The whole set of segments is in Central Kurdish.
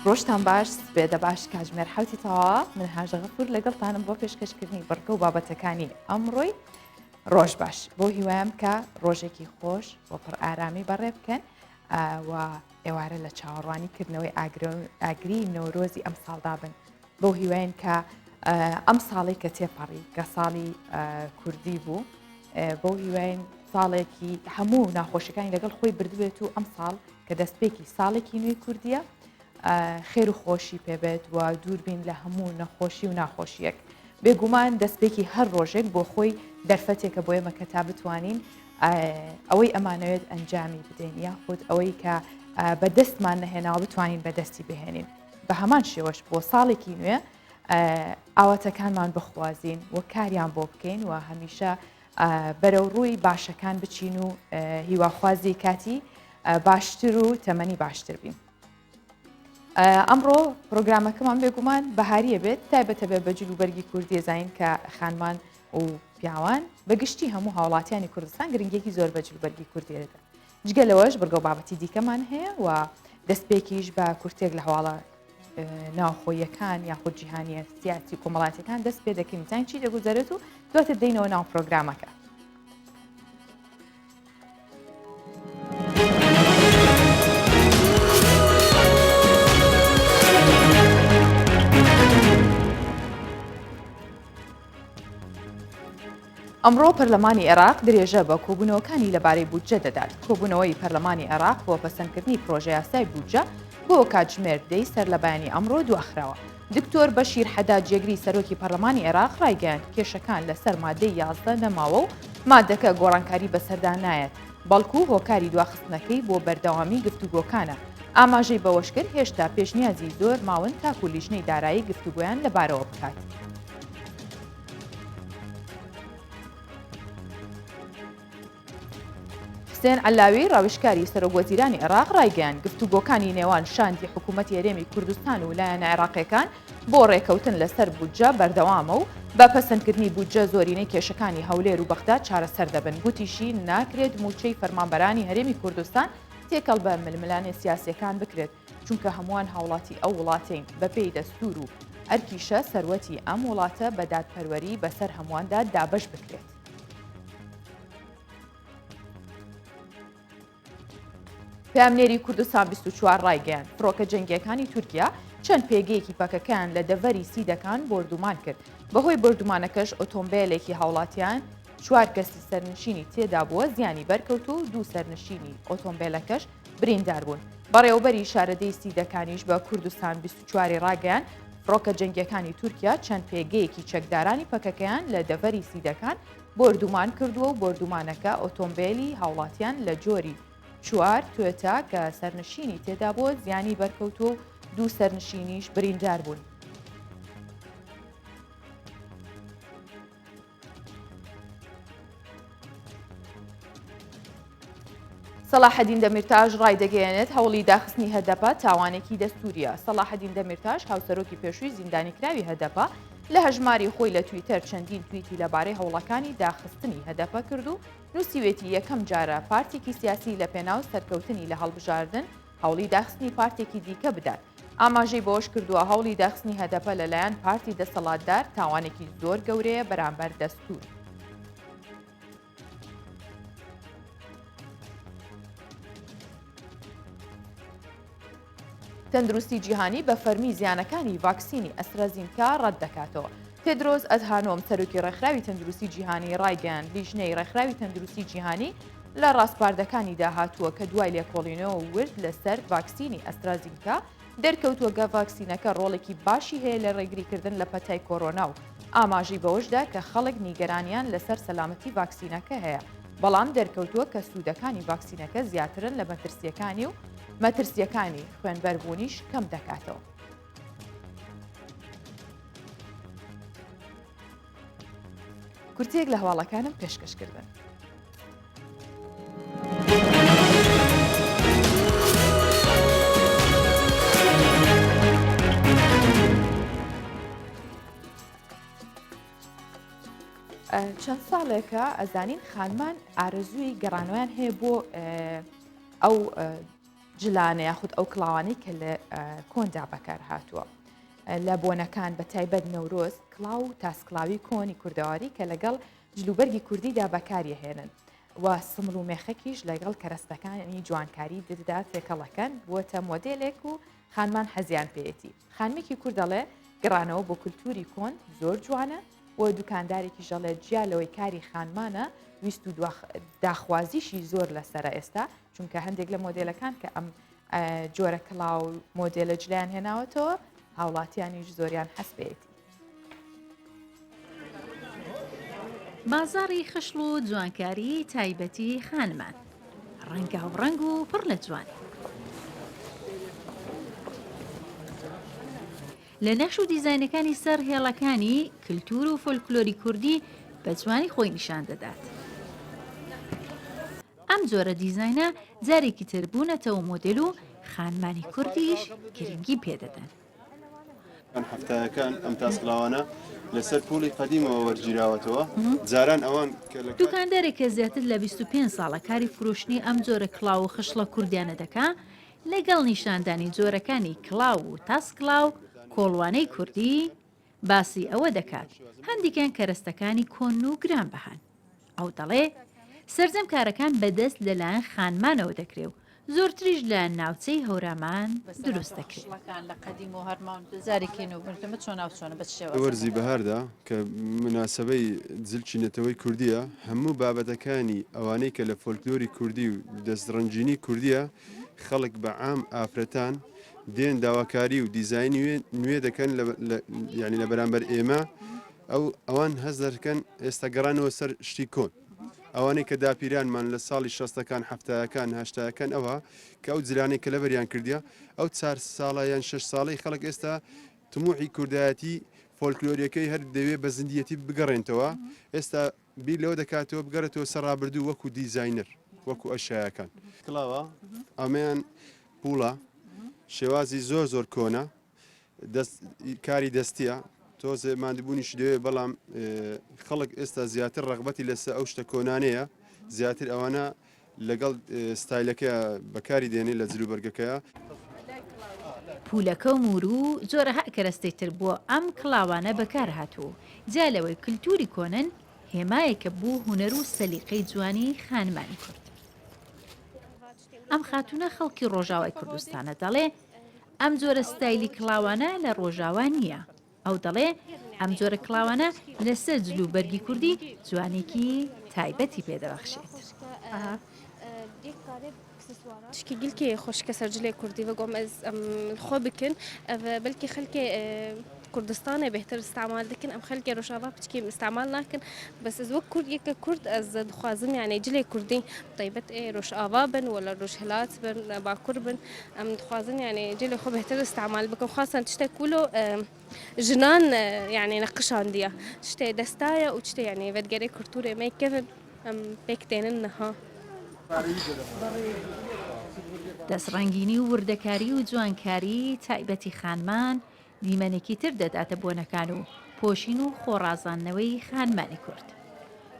ڕۆژتان باش سپێدە باش کاتژمێر حوتی تەواوە من هاژە غەفور لەگەڵتانم بۆ پێشکەشکردنی بڕگە و بابەتەکانی ئەمڕۆی ڕۆژ باش بۆ هیوایم کە ڕۆژێکی خۆش و پڕ ئارامی بەڕێ بکەن و ئێوارە لە چاوەڕوانی کردنەوەی ئاگری نەورۆزی ئەم ساڵدا بن بەو هیواین کە ئەم ساڵی کە تێپەڕی کە ساڵی کوردی بوو بەو هیواین ساڵێکی هەموو ناخۆشیەکانی لەگەڵ خۆی بردبێت و ئەم ساڵ کە دەستپێکی ساڵێکی نوێی کوردیە خێر و خۆشی پێبێت و دووربین لە هەموو نەخۆشی و ناخۆشیەک. بێگومان دەستپێکی هەر ڕۆژێک بۆ خۆی دەرفەتێکە بۆ ئێمە کە تا بتوانین ئەوەی ئەمانەوێت ئەنجامی بدەین یاخود ئەوەی کە بەدەستمان نەهێناوە بتوانین بەدەستی بهێنین. بە هەمان شێوەش بۆ ساڵێکی نوێ ئاواتەکانمان بخوازین و کاریان بۆ بکەین و هەمیشە بەرەو ڕووی باشەکان بچین و هیواخوازی کاتی باشتر و تەمەنی باشتر بین. ئەمڕۆ پرۆگرامەکەمان بێگومان بەهاریە بێت تایبەتە بێ بە جل و بەرگی کوردیە زین کە خانمان و پیاوان بە گشتی هەموو هاوڵاتیانی کوردستان گرنگێکی زۆر بە جل و بەرگی کوردیە دەدەن. جگە لەوەش بڕگە و بابەتی دیکەمان هەیە و دەستپێکیش بە کورتێک لە هەواڵە ناوخۆیەکان یاخود جیهانیە سیاسی و کۆمەڵاتیەکان دەست پێ دەکەین بزانین چی دەگوزەرێت و دواتر دێینەوە ناو پرۆگرامەکە. ئەمڕۆ پەرلەمانی عێراق درێژە بە کۆبوونەوەکانی لەبارەی بودجە دەدات. کۆبوونەوەی پەرلەمانی عێراق بۆ پەسەندکردنی پرۆژەیاسای بودجە بۆ کاتژمێر دەی سەرلەبەیانی ئەمڕۆ دواخراوە. دکتۆر بەشیر حەداد جێگری سەرۆکی پەرلەمانی عێراق ڕایگەیاند، کێشەکان لەسەر مادەی 11 نەماوە و مادەکە گۆڕانکاری بەسەردا نایەت، بەڵکو هۆکاری دواخستنەکەی بۆ بەردەوامی گفتوگۆکانە. ئاماژەی بەوەشکرد، هێشتا پێشنیازی زۆر ماون تاکو لیژنەی دارایی گفتوگۆیان لەبارەوە بکات. حسێن عەلاوی ڕاویژکاری سەرۆک وەزیرانی عێراق ڕایگەیاند، گفتوگۆکانی نێوان شاندی حکوومەتی هەرێمی کوردستان و لایەنە عێراقییەکان بۆ ڕێکەوتن لەسەر بودجە بەردەوامە و بە پەسەندکردنی بودجە زۆرینەی کێشەکانی هەولێر و بەغدا چارەسەر دەبن، گوتیشی، ناکرێت مووچەی فەرمانبەرانی هەرێمی کوردستان تێکەڵ بە ململانێ سیاسییەکان بکرێت. چونکە هەمووان هاوڵاتی ئەو وڵاتەین، بەپێی دەستوور و ئەرکیشە سەروەتی ئەم وڵاتە بە دادپەروەری بەسەر هەموواندا دابەش بکرێت. پەیامنێری کوردستان 24 ڕایگەیاند، فڕۆکە جەنگییەکانی تورکیا چەند پێگەیەکی پەکەکەیان لە دەڤەری سیدەکان بۆردومان کرد، بەهۆی بۆردومانەکەش ئۆتۆمبێلێکی هاوڵاتیان چوار کەسی سەرنشینی تێدابووە زیانی بەرکەوت و دوو سەرنشینی ئۆتۆمبێلەکەش بریندار بوون. بەڕێوەبەری شارەدێی سیدەکانیش بە کوردستان 24 ی ڕاگەیاند، فڕۆکە جەنگییەکانی تورکیا چەند پێگەیەکی چەکدارانی پەکەکەیان لە دەڤەری سیدەکان بۆردومان کردووە و بۆردومانەکە ئۆتۆمبێلی هاوڵاتیان لە جۆری چوار تۆیۆتا کە سەرنشینی تێدابووە زیانی بەرکەوتووە و دوو سەرنشینیش بریندار بوون. سەڵاحەدین دەمیرتاش ڕایدەگەیەنێت، هەوڵی داخستنی هەدەپە تاوانێکی دەستوورییە. سەڵاحەدین دەمیرتاش هاوسەرۆکی پێشووی زیندانیکراوی هەدەپە لە هەژماری خۆی لە تویتەر چەندین تویتی لەبارەی هەوڵەکانی داخستنی هەدەپە کرد و نووسیوێتی یەکەم جارە پارتێکی سیاسی لەپێناو سەرکەوتنی لە هەڵبژاردن هەوڵی داخستنی پارتێکی دیکە بدات. ئاماژەی بەوەشکردووە، هەوڵی داخستنی هەدەپە لەلایەن پارتی دەسەڵاتدار تاوانێکی زۆر گەورەیە بەرامبەر دەستوور. تەندروستی جیهانی بە فەرمی زیانەکانی ڤاکسینی ئەسترازینکا ڕەتدەکاتەوە. تێدرۆس ئەدهانۆم سەرۆکی ڕێکخراوی تەندروستی جیهانی ڕایگەیاند، لیژنەی ڕێکخراوی تەندروستی جیهانی لە ڕاسپاردەکانیدا هاتووە کە دوای لێکۆڵینەوە ورد لەسەر ڤاکسینی ئەسترازینکا دەرکەوتووە کە ڤاکسینەکە ڕۆڵێکی باشی هەیە لە ڕێگریکردن لە پەتای کۆرۆنا و ئاماژەی بەوەشدا کە خەڵک نیگەرانیان لەسەر سەلامەتی ڤاکسینەکە هەیە بەڵام دەرکەوتووە کە سوودەکانی ڤاکسینەکە زیاترن لە مەترسییەکانی و مەترسییەکانی خوێنبەربوونیش کەم دەکاتەوە. کورتەیەک لە هەواڵەکانم پێشکەش کردن. چەند ساڵێکە ئەزانین خانمان ئارەزووی گەڕانەوەیان هەیە بۆ ئەو. جلانە یاخود ئەو کڵاوانەی کە لە کۆندا بەکار هاتووە. لە بۆنەکان بە تایبەت نەورۆز کڵاو و تاسکڵاوی کۆنی کوردەواری کە لەگەڵ جلوبەرگی کوردیدا بەکاریەهێنن و سمڵ و مێخەکیش لەگەڵ کەرەستەکانی جوانکاری دردا تێکەڵەکەن بووەتە مۆدێلێک و خانمان حەزیان پێیەتی. خانمێکی کورد دەڵێ گەڕانەوە بۆ کولتووری کۆن زۆر جوانە و دوکاندارێکیش دەڵێت جیا لەوەی کاری خانمانە ویست و داخوازیشی زۆر لەسەرە ئێستا چونکە هەندێک لە مۆدێلەکان کە ئەم جۆرە کڵاو مۆدێلە جلیان هێناوەتەوە هاوڵاتیانیش زۆریان حەز پێیەتی. بازاڕی خشڵ و جوانکاریی تایبەتی خانمان، ڕەنگاوڕەنگ و پڕ لە جوانی. لە نەخش و دیزاینەکانی سەر هێڵەکانی کلتور و فۆلکلۆری کوردی بە جوانی خۆی نیشان دەدات. ئەم جۆرە دیزاینە جارێکی تر بوونەتەوە مۆدێل و خانمانی کوردیش گرنگی پێدەدەن. حەفتایەکان ئەم تاسکڵاوانە لەسەر پوڵی قەدیمەوە وەرگیراوەتەوە جاران ئەوان کە لە دوکاندارێک کە زیاتر لە 25 ساڵە کاری فرۆشتنی ئەم جۆرە کڵاو و خشڵە کوردیانە دەکا، لەگەڵ نیشاندانی جۆرەکانی کڵاو و تاسکڵاو، کۆڵوانەی کوردی، باسی ئەوە دەکات هەندیکیان کەرەستەکانی کۆنن و گرانبەهان. ئەو دەڵێ، سەرجەم کارەکان بە دەست لەلایەن خانمانەوە دەکرێ و زۆرتریش لە ناوچەی هەورامان دروست دەکرێ. لە وەرزی بەهاردا کە موناسەبەی جلکی نەتەوەی کوردییە، هەموو بابەتەکانی ئەوانەی کە لە فۆلکلۆری کوردی و دەستڕەنگینی کوردییە، خەڵک بە عام ئافرەتان دێن داواکاری و دیزاینی نوێ دەکەن یانی لە بەرامبەر ئێمە ئەو ئەوان هەست دەکەن ئێستا گەڕانەوە سەر شتی کۆن ئەوانەی کە داپیرانمان لە ساڵی شەستەکان حەفتایەکان هەشتایەکان ئەوە کە ئەو جلانەی کە لەبەریان کردیە ئەو چار ساڵە یان شەش ساڵەی خەڵک ئێستا تموحی کوردایەتی فۆلکلۆریەکەی هەر دەوێ بە زیندیەتی بگەڕێنتەوە ئێستا بیر لەوە دەکاتەوە بگەڕێتەوە سەر ڕابردوو وەکو دیزاینەر وەکو ئەشیایەکان. کڵاوە ئەمەیان پوڵە شێوازی زۆر زۆر کۆنە دەست کاری دەستیە تۆزێ ماندبوونیش دەوێ بەڵام خەڵک ئێستا زیاتر ڕغبەتی لەسەر ئەو شتە کۆنانەیە زیاتر ئەوانە لەگەڵ ستایلەکە بەکاری دێنێ لە جلوبەرگەکەیا. پولەکە و مور و جۆرەها کەرەستەی تر بۆ ئەم کڵاوانە بەکارهاتوو، جیا لەوەی کلتوری کۆنن، هێمایەکە بۆ هونەر و سەلیقەی جوانی خانمانی کورد. ئەم خاتوونە خەڵکی ڕۆژاوای کوردستانە، دەڵێ، ئەم جۆرە ستایلی کڵاوانە لە ڕۆژاوا نییە. ئەو دەڵێ، ئەم جۆرە کڵاوانە لەسەر جل و بەرگی کوردی جوانێکی تایبەتی پێ دەبەخشێت. ژنان یعنی نەقشاندیە شتێ دەستایە و شتێ یعنی ڤەدگەرێ کولتورێ مەی کەڤن ئەم پێک تێنن نها. دەستڕەنگینی و وردەکاری و جوانکاری تایبەتی خانمان دیمەنێکی تر دەداتە بۆنەکان و پۆشین و خۆڕازاندنەوەی خانمانی کورد.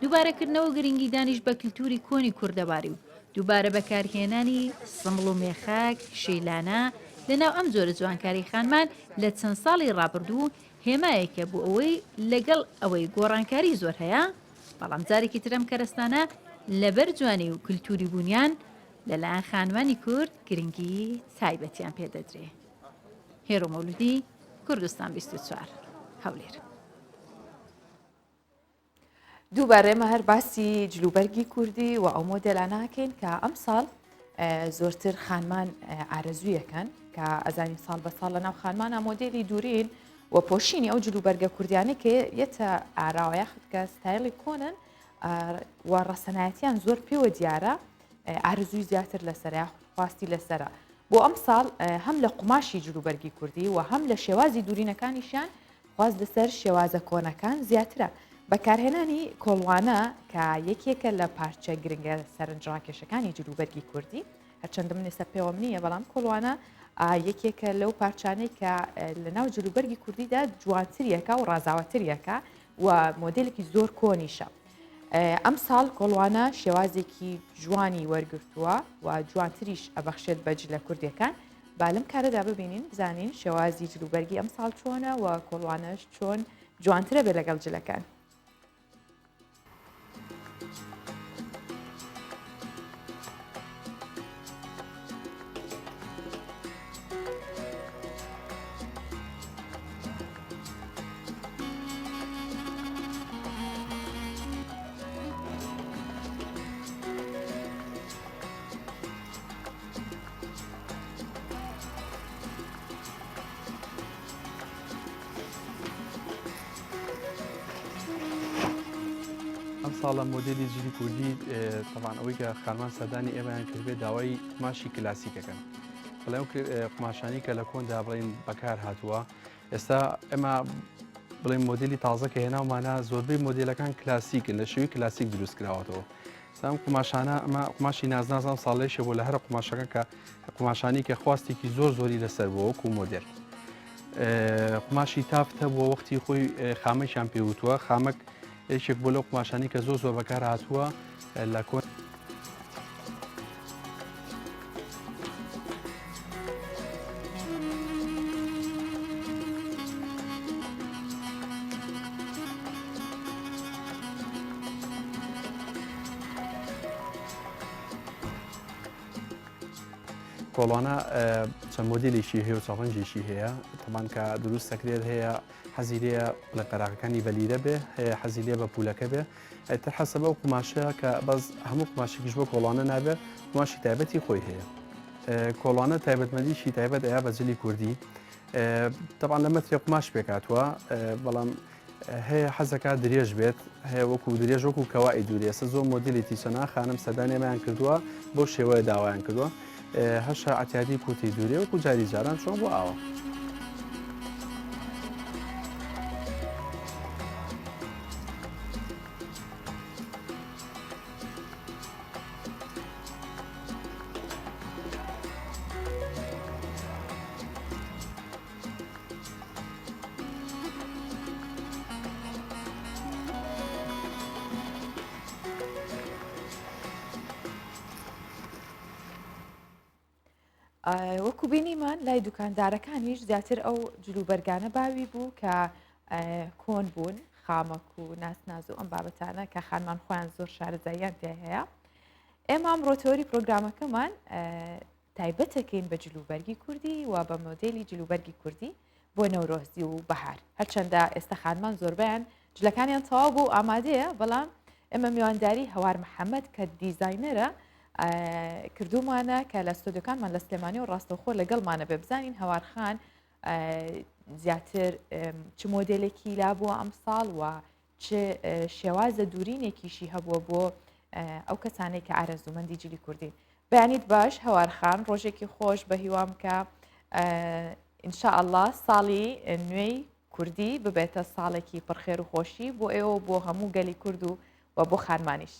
دووبارەکردنەوە و گرنگیدانیش بە کلتوری کۆنی کوردەواری و دووبارە بەکارهێنانی سمڵ و مێخەک، شیلانە، لەناو ئەم جۆرە جوانکاری خانمان لە چەند ساڵی ڕابردوو هێمایەکە بۆ ئەوەی لەگەڵ ئەوەی گۆڕانکاری زۆر هەیە بەڵام جارێکی تر ئەم کەرەستانە لەبەر جوانی و کلتوری بوونیان لەلایەن خانمانی کورد گرنگی تایبەتیان پێدەدرێ. هێرۆ مەولودی، کوردستان 24، هەولێر. دووبارە ئێمە هەر باسی جلوبەرگی کوردی و ئەو مۆدێلانە ئەکەین کە ئەمساڵ زۆرتر خانمان ئارەزوویەکەن کە ئەزانین ساڵ بە ساڵ لە ناو خانمانە مۆدێلی دوورین و پۆشینی ئەو جلوبەرگە کوردیانەی کە یەتە ئاراوە یاخود کە ستایلی کۆنن و ڕەسەنایەتیان زۆر پێوە دیارە ئارزووی زیاتر لەسەر یاخود خواستی لەسرە بۆ ئەم ساڵ هەم لە قوماشی جلوبەرگی کوردی و هەم لە شێوازی دوورینەکانیشیان خواست لەسەر شێوازە کۆنەکان زیاترە. بەکارهێنانی کۆڵوانە کە یەکێکە لە پارچە گرنگە سەرنجڕاکێشەکانی جلوبەرگی کوردی، هەرچەندە من ئێستا پێوەم نییە، بەڵام کۆڵوانە یەکێکە لەو پارچانەی کە لەناو جلوبەرگی کوردیدا جوانتریەکە و ڕازاوەتریەکە و مۆدێلێکی زۆر کۆنیشە. ئەمساڵ کۆڵوانە شێوازێکی جوانی وەرگرتووە و جوانتریش ئەبەخشێت بە جلە کوردیەکان. با لەم کارەدا ببینین بزانین شێوازی جلوبەرگی ئەمساڵ چۆنە و کۆڵوانەش چۆن جوانترە بێ لەگەڵ جلەکان. ئەم ساڵە مۆدێلی جلی کوردی تەبان ئەوەی کە خانمان سەردانی ئێمەیان کردبێت داوای قوماشی کلاسیکەکەن بڵێ ئەو قوماشانی کە لە کۆندا بڵین بەکار هاتووە ئێستا ئێمە بڵێن مۆدلی تازە کە هێناومانە زۆربەی مۆدلەکان کلاسیکن لە شێوی کلاسیک دروست کراوەتەوە سام قوماشانە ئەمە قوماشی نازنازان ساڵێشە بۆ لە هەرە قوماشەکە کە قوماشانی کە خواستێکی زۆر زۆری لەسەر بووە وەکو مۆدل قوماشی تافتە بووە وەختی خۆی خامەکیان پێوتووە خامەک یەکێک بۆ لەو قوماشانی کە زۆر زۆر بەکار هاتووە لە کۆن کۆڵانە چەند مۆدیلێکی هەیە و چەند ڕەنگێکی هەیە تەمان کە دروست دەکرێت هەیە حەزی لێیە لە قەراغەکانی بە لیرە بێ هەیە حەزی لێ بە پولەکە بێ ئیتر حەسەب ئەو قوماشەیە کە بەس هەموو قوماشێکیش بۆ کۆڵانە نابێ قوماشی تایبەتی خۆی هەیە کۆڵانە تایبەتمەندیشی تایبەت ئەیا بە جلی کوردی تەبعەن لە مەترێ قوماش پێکاتوە بەڵام هەیە حەزەکات درێژ بێت هەیە وەکو درێژ وەکو کەوای دوورێ ئێستا زۆر مۆدیلی تیچەنا خانم سەردانی ئێمەیان کردووە بەو شێوەیە داوایان کردووە هەشە عتیادی کورتی دوورێ وەکو جاری جاران چۆن بۆ ئاوە. وەکو بینیمان لای دوکاندارەکانیش زیاتر ئەو جلوبەرگانە باوی بوو کە کۆن بوون خامەک و ناسناز و ئەم بابەتانە کە خانمان خۆیان زۆر شارەزاییان تیا هەیە ئێمە ئەمڕۆ تەوەری پرۆگرامەکەمان تایبەتەکەین بە جلوبەرگی کوردی و بە مۆدێلی جلوبەرگی کوردی بۆ نەورۆزی و بەهار هەرچەندە ئێستا خانمان زۆربیان جلەکانیان تەواو بوو ئامادەیە بەڵام ئێمە میوانداری هەوار محەممەد کە دیزاینەرە کردومانە کە لە ستۆدیۆکانمان لە سلێمانی و ڕاستەوخۆ لەگەڵمانە بێ بزانین هەوارخان زیاتر چ مۆدلێکی لا بووە ئەمساڵ و چ شێوازە دوورینێکیشی هەبووە بۆ ئەو کەسانەی کە ئارەزوومەندی جلی کوردین. بەیانیت باش هەوار خان ڕۆژێکی خۆش بە هیوام کە ان شاء اللە ساڵی نوێی کوردی ببێتە ساڵێکی پڕخێر و خۆشی بۆ ئێوە و بۆ هەموو گەلی کورد و و بۆ خانمانیش.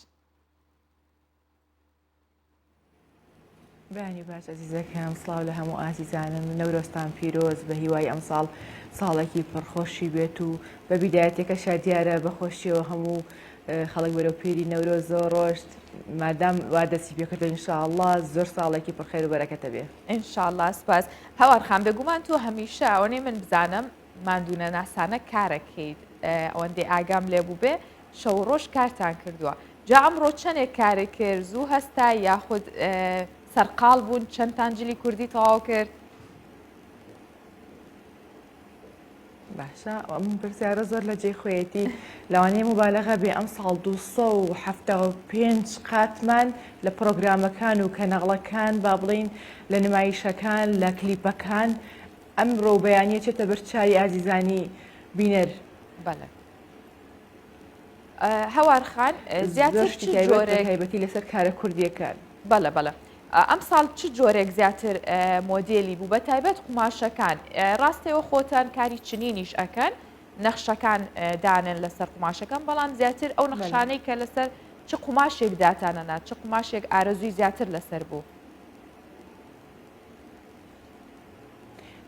بەیانی باش ئەزیزەکەم سڵاو لە هەموو ئازیزانم نەورۆزتان پیرۆز بە هیوای ئەمساڵ ساڵێکی پڕخۆشی بێت و بە بیدایەتەکەشا دیارە بە خۆشیەوە هەموو خەڵک بەرەو پیری نەورۆزەوە ڕۆشت مادام وا دەستی پێکردو ان شاء اللە زۆر ساڵێکی پڕ خێر و بەرەکەتە بێ. ان شاء اللە سوپاس هەوار خان بێگومان تۆ هەمیشە ئەوەنەی من بزانم ماندوونەناسانە کارەکەیت ئەوەندەی ئاگام لێ بووبێ شەو ڕۆژ کارتان کردووە جا ئەمڕۆ چەندێک کارت کرد زوو هەستای یاخود سەرقاڵ بوون چەندتان جلی کوردی تەواو کرد؟ باشە ئەم پرسیارە زۆر لە جێی خۆیەتی لەوانەیە مبالغە بێ ئەم ساڵ 275 قاتمان لە پرۆگرامەکان و کەناڵەکان با بڵین لە نمایشەکان لە کلیپەکان ئەمڕۆ و بەیانیە چێتە بەر چاوی ئازیزانی بینەر. بەڵێ هەوار خان زیاتر زۆر شتی تایبەت بە تایبەتی لەسەر کارە کوردیەکان. بەڵێ بەڵێ ئەمساڵ چ جۆرێک زیاتر مۆدێلی بوو بە تایبەت قوماشەکان ڕاستەوە خۆتان کاری چنینیش ئەکەن نەخشەکان دانن لەسەر قوماشەکان بەڵام زیاتر ئەو نەخشانەی کە لەسەر چ قوماشێک داتانەنا چ قوماشێک ئارەزووی زیاتر لەسەر بوو؟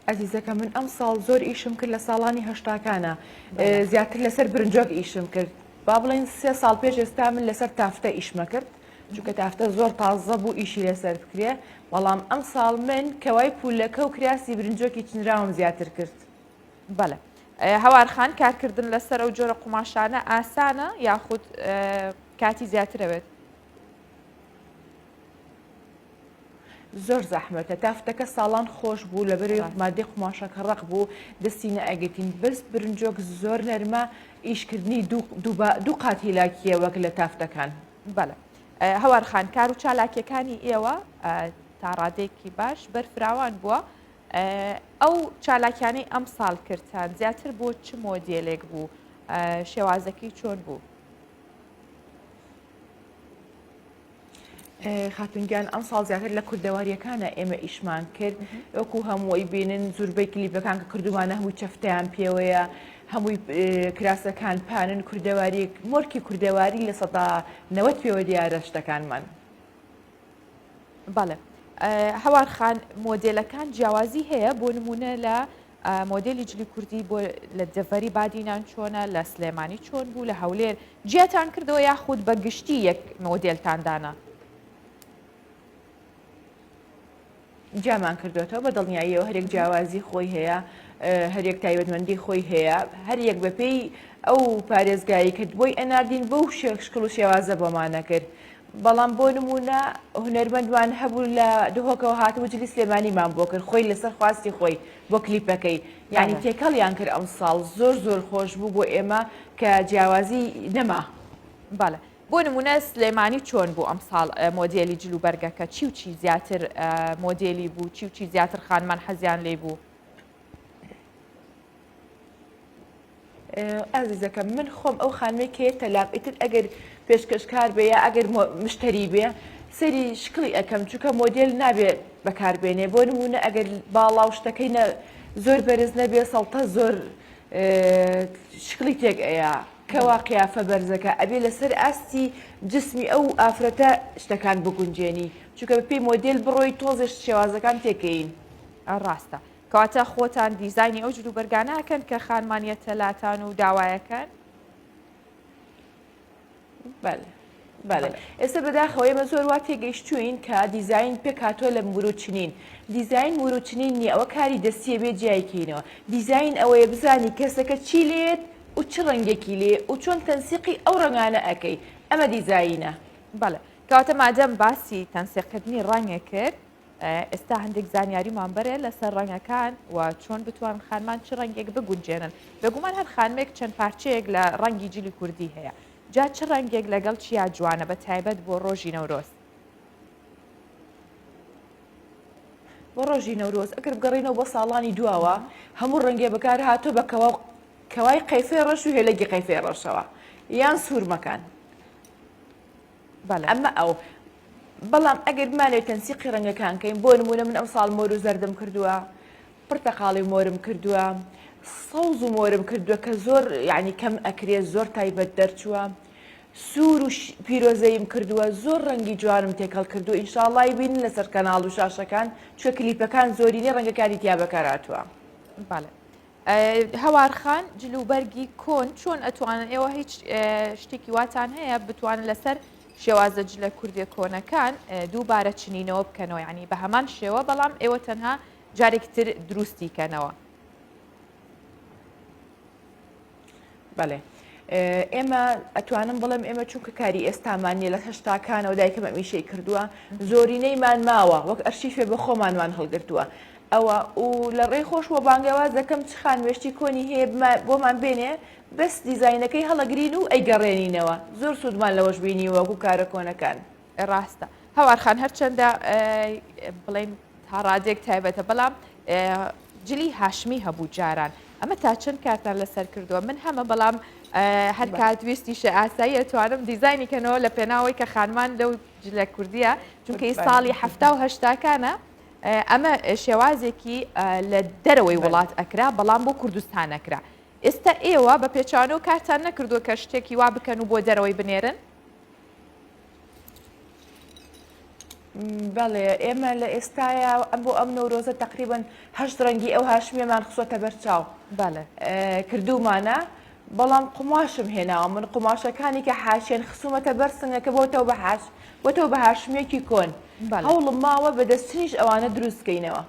ئەزیزەکە من ئەم ساڵ زۆر ئیشم کرد لە ساڵانی هەشتاکانە زیاتر لەسەر برنجۆک ئیشم کرد. با بڵێین سێ ساڵ پێش ئێستا من لەسەر تافتە ئیشمە کرد چونکە تافتە زۆر تازە بوو ئیشی لەسەر بکرێ بەڵام ئەمساڵ من کەوای پولەکە و کراسی برنجۆکی چنراوم زیاتر کرد. بەڵێ هەوار خان کارکردن لەسەر ئەو جۆرە قوماشانە ئاسانە یاخود کاتی زیاترەوێت؟ زۆر زەحمەتە تافتەکە ساڵان خۆش بوو لەبەرەوەی مادەی قوماشەکە ڕەق بوو دەستی نەئەگرتین بەس برنجۆک زۆر نەرمە ئیشکردنی دوو قات هیلاکیە وەک لە تافتەکان. بەڵێ هەوار خان کار و چالاکیەکانی ئێوە تا ڕادەیەکی باش بەرفراوان بووە ئەو چالاکیانەی ئەمساڵ کردتان زیاتر بۆ چ مۆدێلێک بوو شێوازەکەی چۆن بوو؟ خاتون گیان ئەمساڵ زیاتر لە کوردەواریەکانە ئێمە ئیشمان کرد وەکو هەمووی بینن زوربەی کلیپەکان کە کردومانە هەمووی چەفتیان پێوەیە هەمووی کراسەکان پانن کوردەواری مۆرکی کوردەواری 90% پێوە دیارە شتەکانمان. بەڵێ هەوار خان مۆدێلەکان جیاوازی هەیە بۆ نمونە لە مۆدێلی جلی کوردی بۆ لە دەڤەری بادینان چۆنە لە سلێمانی چۆن بوو لە هەولێر جیاتان کردەوە یاخود بە گشتی یەک مۆدێلتان دانا؟ جیامان کردوێتەوە بە دڵنیاییەوە هەرێک جیاوازی خۆی هەیە هەرێک تایبەتمەندی خۆی هەیە هەر یەک بەپێی ئەو پارێزگایی کرد بۆی ئەناردین بەو شکڵ و شێوازە بۆمانە کرد بەڵام بۆ نموونە هونەرمەندمان هەبوو لە دهۆکەوە هاتبوو جلی سلێمانیمان بۆ کرد خۆی لەسەر خواستی خۆی بۆ کلیپەکەی یعنی تێکەڵیان کرد ئەمساڵ زۆر زۆر خۆش بوو بۆ ئێمە کە جیاوازی نەما. بەڵێ بۆ نموونە سلێمانی چۆن بوو ئەمساڵ مۆدێلی جل و بەرگەکە چی و چی زیاتر مۆدێلی بوو چی و چی زیاتر خانمان حەزیان لێی بوو؟ ئازیزەکەم من خۆم ئەو خانمەی کە یەتە لام ئیتر ئەگەر پێشکەشکار بێ یا ئەگەر مشتەری بێ سەیری شکڵی ئەکەم چونکە مۆدێل نابێ بەکار بێنێ بۆ نمونە ئەگەر باڵا و شتەکەی نە زۆر بەرز نەبێ سەڵتە زۆر شکڵی تێک ئەیا کەوا قیافە بەرزەکە ئەبێ لەسەر ئاستی جسمی ئەو ئافرەتە شتەکان بگونجێنی چونکە بەپێی مۆدێل بڕۆی تۆزێ شێوازەکان تێکەین. ڕاستە کەواتە خۆتان دیزاینی ئەو جلوبەرگانە ئەکەن کە خانمان یەتە لاتان و داوایەکەن؟ بەلێ بەلێ ئێستا بەداخەوە ئێمە زۆر وا تێگەیشتوین کە دیزاین پێکهاتووە لە مروچنین دیزاین مروچنین نییە ئەوە کاری دەستیە بێ جیای کەینەوە دیزاین ئەوەیە بزانی کەسەکە چی لێت و چ ڕەنگێکی لێ و چۆن تەنسیقی ئەو ڕەنگانە ئەکەی ئەمە دیزاینە. بەڵێ کەواتە مادەم باسی تەنسیقکردنی ڕەنگە کرد ئێستا هەندێک زانیاریمان بەرێ لەسەر ڕەنگەکان و چۆن بتوانن خانمان چ ڕەنگێک بگونجێنن. بێگومان هەر خانمێک چەند پارچەیەک لە ڕەنگی جلی کوردی هەیە. جا چ ڕەنگێک لەگەڵ چیا جوانە بە تایبەت بۆ ڕۆژی نەورۆز؟ بۆ ڕۆژی نەورۆز ئەگەر بگەڕێینەوە بۆ ساڵانی دواوە هەموو ڕەنگێ بەکار هاتووە بە کەوا و کەوای قەیفەی ڕەش و هێلەگی قەیفەی ڕەشەوە یان سوورمەکان. بەڵێ. ئەمە ئەو. بەڵام ئەگەر بمانەوێت تەنسیقی ڕەنگەکان کەین بۆ نموونە من ئەمساڵ مۆر و زەردم کردووە پرتەقاڵی و مۆرم کردووە سەوز و مۆرم کردووە کە زۆر یعنی کەم ئەکرێ زۆر تایبەت دەرچووە سوور و پیرۆزەیم کردووە زۆر ڕەنگی جوانم تێکەڵ کردووە ئینشاڵڵای بینن لەسەر کەناڵ و شاشەکان چونکە کلیپەکان زۆرینەی ڕەنگەکانی تیا بەکار هاتووە. بەڵێ. هەوار خان جل و بەرگی کۆن چۆن ئەتوانن ئێوە هیچ شتێکی واتان هەیە بتوانن لەسەر شێوازە جلە کوردیە کۆنەکان دووبارە چنینەوە بکەنەوە یعنی بە هەمان شێوە بەڵام ئێوە تەنها جارێکی تر دروستی کەنەوە. بەڵێ ئێمە ئەتوانم بڵێم ئێمە چونکە کاری ئێستامان نیە لە هەشتاکانەوە دایکم ئەمیشەی کردووە زۆرینەیمان ماوە وەک ئەرشیفێ بە خۆمانمان هەڵگرتووە ئەوە و لە ڕێی خۆش وە بانگەواز دەکەم چ خانمێشتی کۆنی هەیە بۆمان بێنێ بەس دیزاینەکەی هەڵەگرین و ئەیگەڕێنینەوە زۆر سوودمان لەوەش بینیوە وەکو کارە کۆنەکان. ڕاستە هەوار خان هەرچەندە بڵێن تا ڕادێک تایبەتە بەڵام جلی هاشمی هەبوو جاران ئەمە تا چەند کارتان لەسەر کردووە من هەمە بەڵام هەر کات ویستیشە ئاسایی ئەتوانم دیزاینی کەنەوە لە پێناوەی کە خانمان لەو جلە کوردیە چونکە ساڵی حەفتا و هەشتاکانە ئەمە شێوازێکی لە دەرەوەی وڵات ئەکرا بەڵام بۆ کوردستان ئەکرا ئێستا ئێوە بە پێچوانەوە کارتان نەکردووە کە شتێکی وا بکەن و بۆ دەرەوەی بنێرن؟ بەڵێ ئێمە لە ئێستایا ئەم بۆ ئەم نەورۆزە تەقریبەن هەشت ڕەنگی ئەو هاشمیەمان خسۆتە بەر چاو بەڵێ کردوومانە. بەڵام قوماشم هێناوە من قوماشەکانی کە حاشیەن خسومەتە بەر سنگەکە بۆتەوە بە حاش بۆتەوە بە هاشمیەکی کۆن هەوڵم ماوە بە دەستچنیش ئەوانە دروست کەینەوە.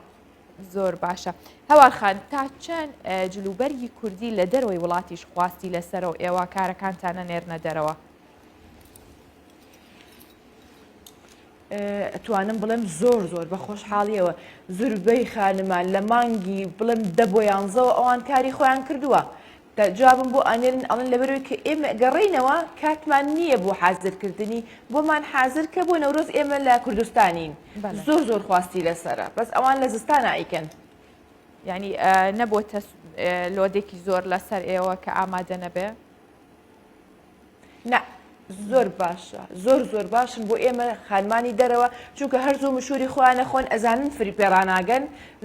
زۆر باشە هەوار خان تا چەند جلوبەرگی کوردی لە دەرەوەی وڵاتیش خواستی لەسەرە و ئێوە کارەکانتان ئەنێرنە دەرەوە؟ ئەتوانم بڵێم زۆر زۆر بە خۆشحاڵیەوە زوربەی خانمان لە مانگی بڵێم دە بۆ یانزەوە ئەوان کاری خۆیان کردووە جوابم بۆ ئەنێرن ئەڵێن لەبەرەوەی کە ئێمە گەڕێینەوە کاتمان نییە بۆ حازرکردنی بۆمان حازر کە بۆ نەورۆز ئێمە لە کوردستانین زۆر زۆر خواستی لەسەرە بەس ئەوان لە زستانە ئەیکەن. یعنی نەبۆتە لۆدێکی زۆر لەسەر ئێوە کە ئامادە نەبێ؟ نا زۆر باشە زۆر زۆر باشن بۆ ئێمە خانمانی دەرەوە چونکە هەر زوو مشوری خۆیان ئەخۆن ئەزانن فری پێڕاناگەن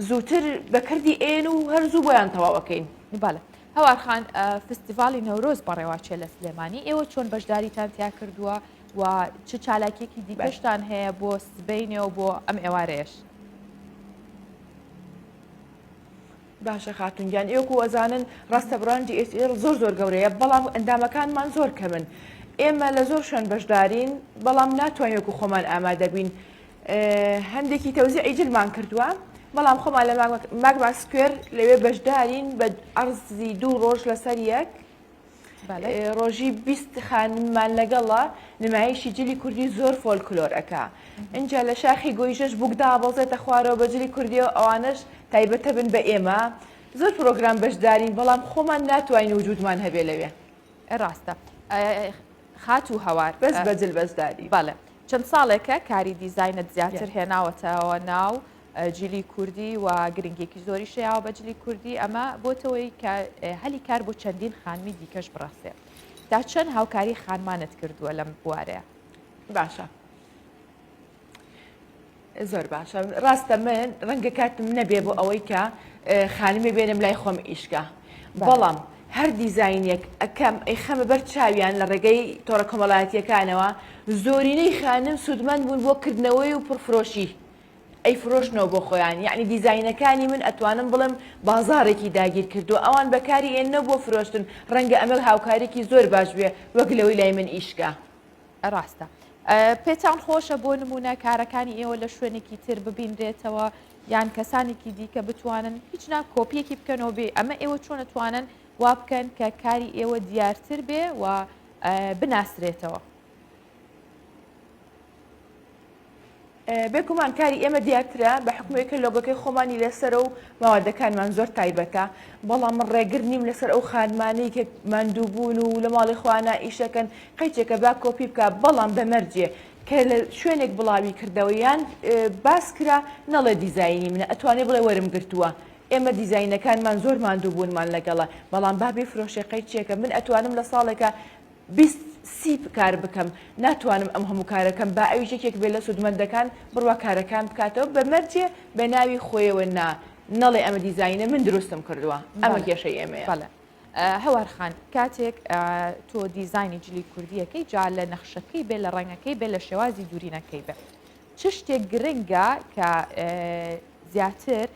زووتر بەکردی ئێن و هەر زوو بۆیان تەواوەکەین. بەڵێ هەوار خان فستیڤاڵی نەورۆز بەڕێواچێ لە سلێمانی ئێوە چۆن بەشداریتان تیا کردووە و چ چالاکیەکی دیکەشتان هەیە بۆ سبەینێ و بۆ ئەم ئێوارەیەش؟ باشە خاتون گیان ئێوە کو ئەزانن ڕاستە بڕاندی ئێس ئێڵ زۆر زۆر گەورەیە بەڵام ئەندامەکانمان زۆر کەمن ئێمە لە زۆر شوێن بەشدارین بەڵام ناتوانین وەکو خۆمان ئامادە بین هەندێکی تەوزیعی جلمان کردووە بەڵام خۆمان لە ماگما سکوێر لەوێ بەشدارین بە عەرزی دوو ڕۆژ لەسەر یەک ڕۆژی 20 خانممان لەگەڵە نمایشی جلی کوردی زۆر فۆلکلۆر ئەکا ئینجا لە شاخی گۆیژەش بووک دابەزێتە خوارەوە بە جلی کوردیەوە ئەوانەش تایبەتە بن بە ئێمە زۆر پرۆگرام بەشدارین بەڵام خۆمان ناتوانین وجودمان هەبێ لەوێ. ڕاستە خاتوو هەوار. بەس بە جل بەشداری. بەڵێ چەند ساڵێکە کاری دیزاینت زیاتر هێناوەتەوە ناو جلی کوردی و گرنگیەکی زۆریش یاوە بە جلی کوردی ئەمە بۆتەوەی کە هەلی کار بۆ چەندین خانمی دیکەش بڕەخسێ تا چەند هاوکاری خانمانت کردووە لەم بوارەیە؟ باشە زۆر باشە ڕاستە من ڕەنگە کاتم نەبێ بۆ ئەوەی کە خانمی بێنم لای خۆم ئیشکە بەڵام هەر دیزاینێک ئەکەم ئەیخەمە بەر چاویان لە ڕێگەی تۆڕە کۆمەڵایەتیەکانەوە زۆرینەی خانم سوودمەند بوون بۆ کردنەوەی و پڕفرۆشی ئەیفرۆشنەوە بۆ خۆیان یەعنی دیزاینەکانی من ئەتوانم بڵێم بازاڕێکی داگیر کردووە ئەوان بەکاری ئێننەوە بۆ فرۆشتن ڕەنگە ئەمە هاوکاریەکی زۆر باش بێ وەک لەوەی لای من ئیش کا. ڕاستە پێتان خۆشە بۆ نمونە کارەکانی ئێوە لە شوێنێکی تر ببینرێتەوە یان کەسانێکی دیکە بتوانن هیچ نا کۆپیەکی بکەنەوە بێ ئەمە ئێوە چۆن ئەتوانن وا بکەن کە کاری ئێوە دیارتر بێ و بناسرێتەوە؟ بێگومان کاری ئێمە دیارترە بە حوکمی کە لۆگۆکەی خۆمانی لەسەرە و مەوادەکانمان زۆر تایبەتە، بەڵام من ڕێگر نیم لەسەر ئەو خانمانەی کە ماندووبوون و لە ماڵی خۆیانا ئیشەکەن قەیچێکە با کۆپی بکا بەڵام بە مەرجێ کە لە شوێنێک بڵاوی کردەوە یان باس کرا نەڵێ دیزاینی منە ئەتوانێ بڵێ وەرم گرتووە ئێمە دیزاینەکانمان زۆر ماندووبوونمان لەگەڵە بەڵام با بیفرۆشێ قەیچێکە من ئەتوانم لە ساڵێکا 20 سی کار بکەم ناتوانم ئەم هەموو کارە کەم با ئەویش یەکێک بێ لە سوودمەندەکان بڕوا کارەکان بکاتەوە بە مەرجێ بە ناوی خۆیەوە نا نەڵێ ئەمە دیزاینە من دروستم کردووە ئەمە کێشەی ئێمەیە. بەڵێ هەوار خان کاتێک تۆ دیزاینی جلی کوردیەکەی جا لە نەخشەکەی بێ لە ڕەنگەکەی بێ لە شێوازی دوورینەکەی بێ چ شتێک گرنگە کە زیاتر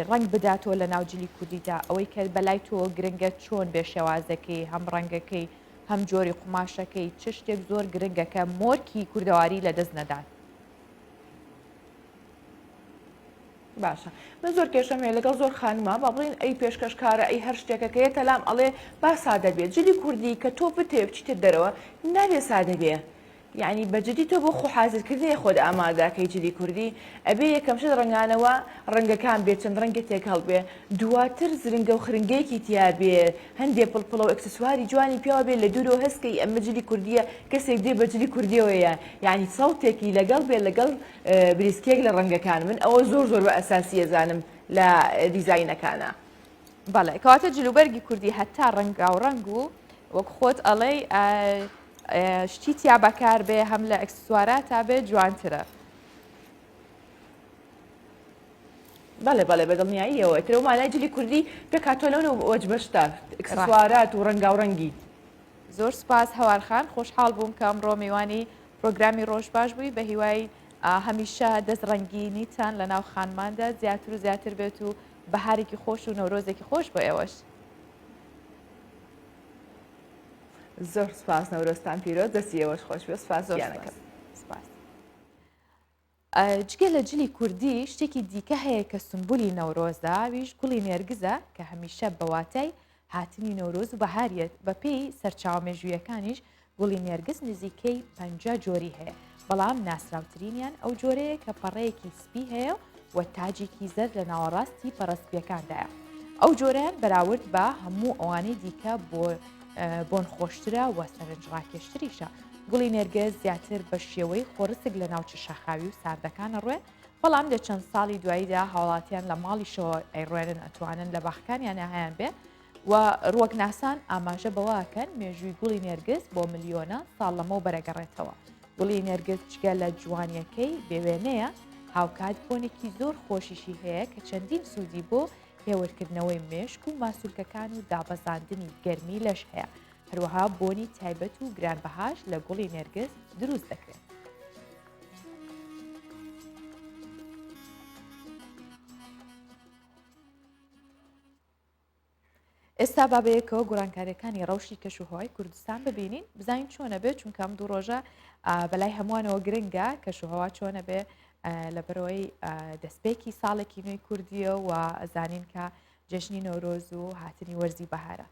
ڕەنگ بداتەوە لە ناو جلی کوردیدا ئەوەی کە بەلای تۆ گرنگە چۆن بێ شێوازەکەی هەم ڕەنگەکەی هەم جۆری قوماشەکەی چ شتێک زۆر گرنگە کە مۆرکی کوردەواری لەدەست نەدات؟ باشە من زۆر کێشەم هەیە لەگەڵ زۆر خانما با بڵێین ئەی پێشکەشکارە ئەی هەر شتێکە کە یەتە لام ئەڵێ با سادە بێ جلی کوردی کە تۆ بتەوێ بچیتە دەرەوە نابێ سادە بێ یەعنی بە جدی تۆ بۆ خۆ حازر کردنی خۆت ئامادە کەی جلی کوردی ئەبێ یەکەم شت ڕەنگانەوە ڕەنگەکان بێ چەند ڕەنگێ تێکەڵ بێ دواتر زرنگە و خرنگەیەکی تیا بێ هەندێ پڵپڵە و ئەکسسواری جوانی پیاوە بێ لە دوورەوە هەست کەی ئەمە جلی کوردیە کەسێک دێ بە جلی کوردیەوەیە یەعنی سەوتێکی لەگەڵ بێ لەگەڵ بریسکێک لە ڕەنگەکان من ئەوە زۆر زۆر بە ئەساسی ئەزانم لە دیزاینەکانا. بەڵێ کەواتە جلوبەرگی کوردی هەتا ڕەنگاوڕەنگ و وەک خۆت ئەڵێی شتی تیا بەکار بێ هەم لە ئەکسسواراتا بێ جوانترە. بەڵێ بەڵێ بە دڵنیاییەوە ئیتر ئەو مانای جلی کوردی پێکهاتووە لەو وەجبەشتا ئەکسسوارات و ڕەنگاوڕەنگی. زۆر سوپاس هەوار خان خۆشحاڵ بووم کە ئەمڕۆ میوانی پرۆگرامی ڕۆژ باش بووی بە هیوای هەمیشە دەست ڕەنگینیتان لە ناو خانماندا زیاتر و زیاتر بێت و بەهارێکی خۆش و نەورۆزێکی خۆش بۆ ئێوەش. زۆر سپاس نەورۆزتان پیرۆز دەستی ئێوەش خۆش بێ سپاس زۆر گیانەکەم. سپاس. جگە لە جلی کوردی شتێکی دیکە هەیە کە سمبولی نەورۆزە ئەویش گوڵی نێرگزە کە هەمیشە بە واتای هاتنی نەورۆز و بەهاریەت بەپێی سەرچاوە مێژوویەکانیش گوڵی نێرگز نزیکەی 50 جۆری هەیە بەڵام ناسراوترینیان ئەو جۆرەیە کە پەڕەیەکی سپی هەیە و تاجێکی زەرد لە ناوەڕاستی پەڕە سپیەکاندایە ئەو جۆرەیان بەراورد بە هەموو ئەوانەی دیکە بۆ بۆن خۆشترە و سەرنجڕاکێشتریشە. گوڵی نێرگز زیاتر بە شێوەی خۆڕسک لە ناوچە شاخاوی و ساردەکان ئەڕوێ، بەڵام لە چەند ساڵی دواییدا هاوڵاتیان لە ماڵیشەوە ئەیڕوێنن ئەتوانن لە باخەکانیانا هەیان بێ و ڕووەکناسان ئاماژە بەوە ئەکەن مێژووی گوڵی نێرگز بۆ ملیۆنان ساڵ لەمەوبەر ئەگەڕێتەوە. گوڵی نێرگز جگە لە جوانیەکەی بێوێنەیە، هاوکات بۆنێکی زۆر خۆشیشی هەیە کە چەندین سوودی بۆ هێورکردنەوەی مێشک و ماسولکەکان و دابەزاندنی گەرمی لەش هەیە، هەروەها بۆنی تایبەت و گرانبەهاش لە گوڵی نێرگز دروست دەکرێت. ئێستا با بەیەکەوە گۆڕانکاریەکانی ڕەوشی کەش و هەوای کوردستان ببینین بزانین چۆنە بێت چونکە ئەم دوو ڕۆژە بەلای هەمووانەوە گرنگە کەش و هەوا چۆنە بێ لەبەرەوەی دەستپێکی ساڵێکی نوێی کوردیە و ئەزانین کە جەژنی نەورۆز و هاتنی وەرزی بەهارە.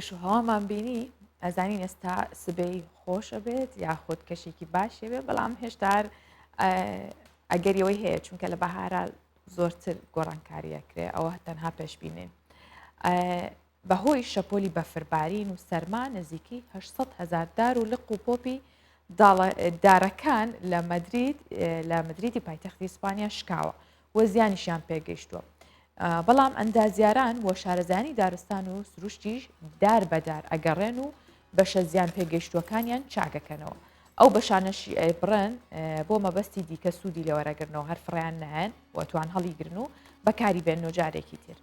کەشوهەوامان بینی ئەزانین ئێستا سبەی خۆش ئەبێت یاخود کەشێکی باشێ بێ بەڵام هێشتا ئەگەریەوەی هەیە چونکە لە بەهارا زۆرتر گۆڕانکاریەکرێ ئەوە تەنها پێشبینین بەهۆی شەپۆلی بەفربارین و سەرما نزیکەی 800 هزار دار و لق و پۆپی دارەکان لە مەدرید لە مەدریدی پایتەختی ئیسپانیا شکاوە و زیانیشیان پێگەیشتووە. بەڵام ئەندازیاران و شارەزایانی دارستان و سروشتیش دار بە دار ئەگەڕێن و بەشە زیان پێگەیشتووەکانیان چاکەکەنەوە. ئەو بەشانەشی ئەیبڕن بۆ مەبەستی دیکە سوودی لێوەرەگرنەوە هەر فڕیان نایەن و توان هەڵیگرن و بەکاری بێنن و جارێکی تر.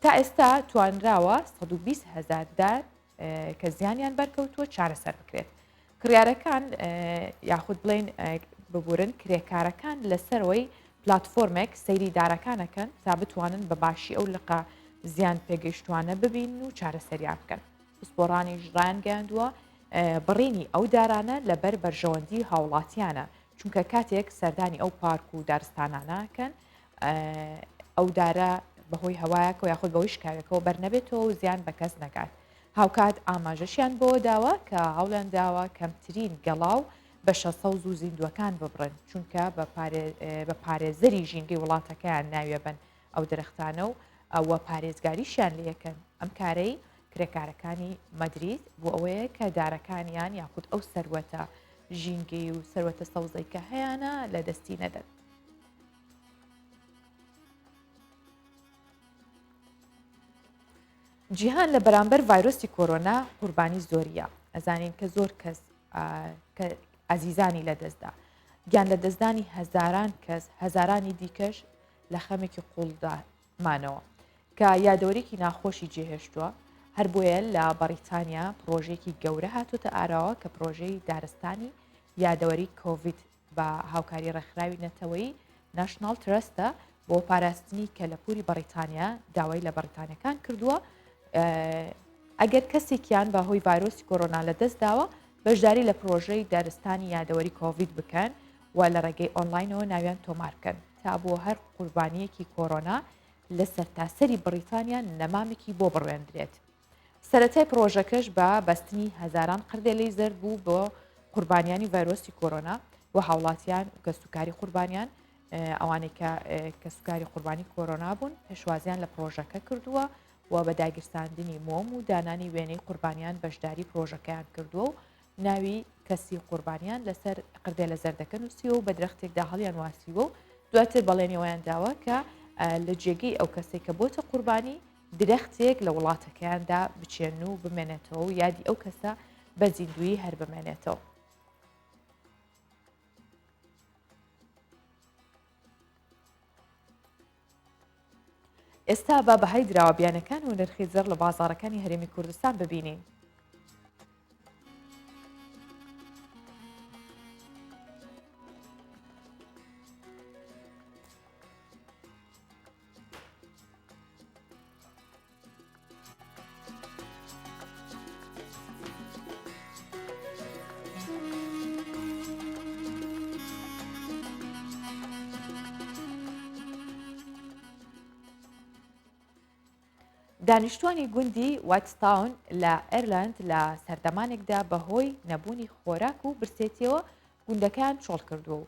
تا ئێستا توانراوە 120 هەزار دار. کە زیانیان بەرکەوتووە چارەسەر بکرێت. کڕیارەکان یاخود بڵێین ببورن کرێکارەکان لەسەرەوەی پلاتفۆرمێک سەیری دارەکان ئەکەن تا بتوانن بە باشی ئەو لقە زیان پێگەیشتوانە ببین و چارەسەریان بکەن. پسپۆڕانیش ڕایانگەیاندووە بڕینی ئەو دارانە لەبەر بەرژەوەندی هاوڵاتیانە چونکە کاتێک سەردانی ئەو پارک و دارستانانە کەن ئەو دارە بەهۆی هەوایەکەوە یاخود بەهۆی شکاوێکەوە بەرنەبێتەوە و زیان بە کەس نەگات. هاوکات ئاماژەشیان بەوە داوە کە هەوڵیان داوە کەمترین گەڵا و بەشە سەوز و زیندووەکان ببڕن، چونکە بە پارێزەری ژینگەی وڵاتەکەیان ناویەبەن ئەو درەختانە و ئەوە پارێزگاریشیان لێکەن. ئەم کارەی کرێکارەکانی مەدرید بۆ ئەوەیە کە دارەکانیان یاخود ئەو سەروەتە ژینگەی و سەروەتە سەوزەی کە هەیانە لە دەستی نەدەن. جیهان لە بەرامبەر ڤایرۆسی کۆرۆنا قوربانی زۆریە ئەزانین کە زۆر کەس کە ئازیزانی لەدەستدا گیان لە دەستدانی هەزاران کەس هەزارانی دیکەش لە خەمێکی قوڵدا مانەوە کە یادەوەرێکی ناخۆشی جێهێشتووە هەر بۆیە لە بەڕیتانیا پرۆژێکی گەورە هاتوتە ئاراوە کە پرۆژەی دارستانی یادەوەری کۆڤید بە هاوکاری ڕێکخراوی نەتەوەیی ناشناڵ ترەستە بۆ پاراستنی کەلەپوری بەڕیتانیا داوای لە بەڕیتانیەکان کردووە ئەگەر کەسێکیان بە هۆی ڤایرۆسی کۆرۆنا لەدەست داوە بەشداری لە پرۆژەی دارستانی یادەوەری کۆڤید بکەن و لە ڕێگەی ئۆنلاینەوە ناویان تۆمار بکەن تا بۆ هەر قوربانیەکی کۆرۆنا لە سەرتاسەری بڕیتانیا نەمامێکی بۆ بڕوێندرێت. سەرەتای پڕۆژەکەش بە بەستنی هەزاران قردێلەی زەرد بوو بۆ قوربانیانی ڤایرۆسی کۆرۆنا و هاوڵاتیان و کەسوکاری قوربانیان ئەوانەی کە کەسوکاری قوربانی کۆرۆنا بوون پێشوازیان لە پڕۆژەکە کردووە و بە داگیرساندنی مۆم و دانانی وێنەی قوربانیان بەشداری پرۆژەکەیان کردووە و ناوی کەسی قوربانیان لەسەر قردێلە زەردەکە نووسیوە و بە درەختێکدا هەڵیان واسیوە و دواتر بەڵێنی ئەویان داوە کە لە جێگەی ئەو کەسێک کە بۆتە قوربانی درەختێک لە وڵاتەکەیاندا بچێن و بمێنێتەوە و یادی ئەو کەسە بە زیندوویی هەر بمێنێتەوە. ئێستا با بەهای دراوە بیانەکان و نرخی زێڕ لە بازاڕەکانی هەرێمی کوردستان ببینین. دانیشتوانی گوندی وایتستاون لە ئێرلەند لە سەردەمانێکدا بەهۆی نەبوونی خۆراک و برسێتیەوە گوندەکەیان چۆڵ کردووە و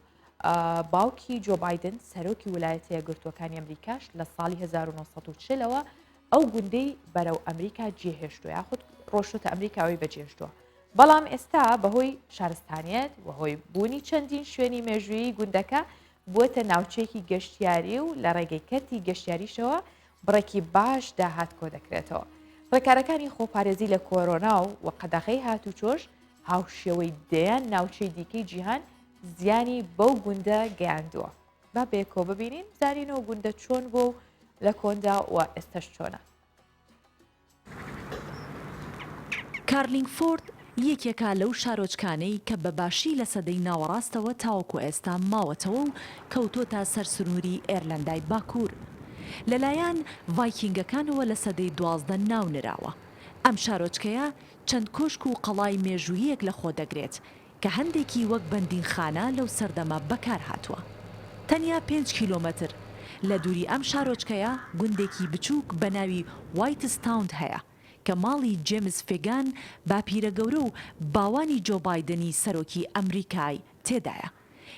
باوکی جۆ بایدن سەرۆکی ولایەتە یەکگرتووەکانی ئەمریکاش لە ساڵی 1940 ەوە ئەو گوندەی بەرەو ئەمریکا جێهێشتووە یاخود ڕۆشتۆتە ئەمریکا ئەوی بەجێهێشتووە بەڵام ئێستا بەهۆی شارستانیەت وهۆی بوونی چەندین شوێنی مێژوویی گوندەکە بووەتە ناوچەیەکی گەشتیاری و لە ڕێگەی کەرتی گەشتیاریشەوە بڕێکی باش داهات کۆ دەکرێتەوە ڕێکارەکانی خۆپارێزی لە کۆرۆنا و و قەدەغەی هاتوچۆش هاوشێوەی دەیان ناوچەی دیکەی جیهان زیانی بەو گوندە گەیاندووە. با بەیەکەوە ببینین بزانین ئەو گوندە چۆن بووە و لە کۆندا و ئێستەش چۆنە. کارلینگفۆرد یەکێکە لەو شارۆچکانەی کە بە باشی لە سەدەی ناوەڕاستەوە تاوەکو ئێستا ماوەتەوە و کەوتۆتە سەر سنووری ئێرلەندای باکوور. لەلایەن ڤایکینگەکانەوە لە سەدەی 12 ناونراوە. ئەم شارۆچکەیە چەند کۆشک و قەڵای مێژووییەک لەخۆدەگرێت کە هەندێکی وەک بەندینخانە لەو سەردەمە بەکارهاتووە. تەنیا پێنج کیلۆمەتر لە دووری ئەم شارۆچکەیە گوندێکی بچووک بە ناوی وایتستاوند هەیە کە ماڵی جێمس فێگان باپیرە گەورە و باوانی جۆ بایدنی سەرۆکی ئەمریکای تێدایە.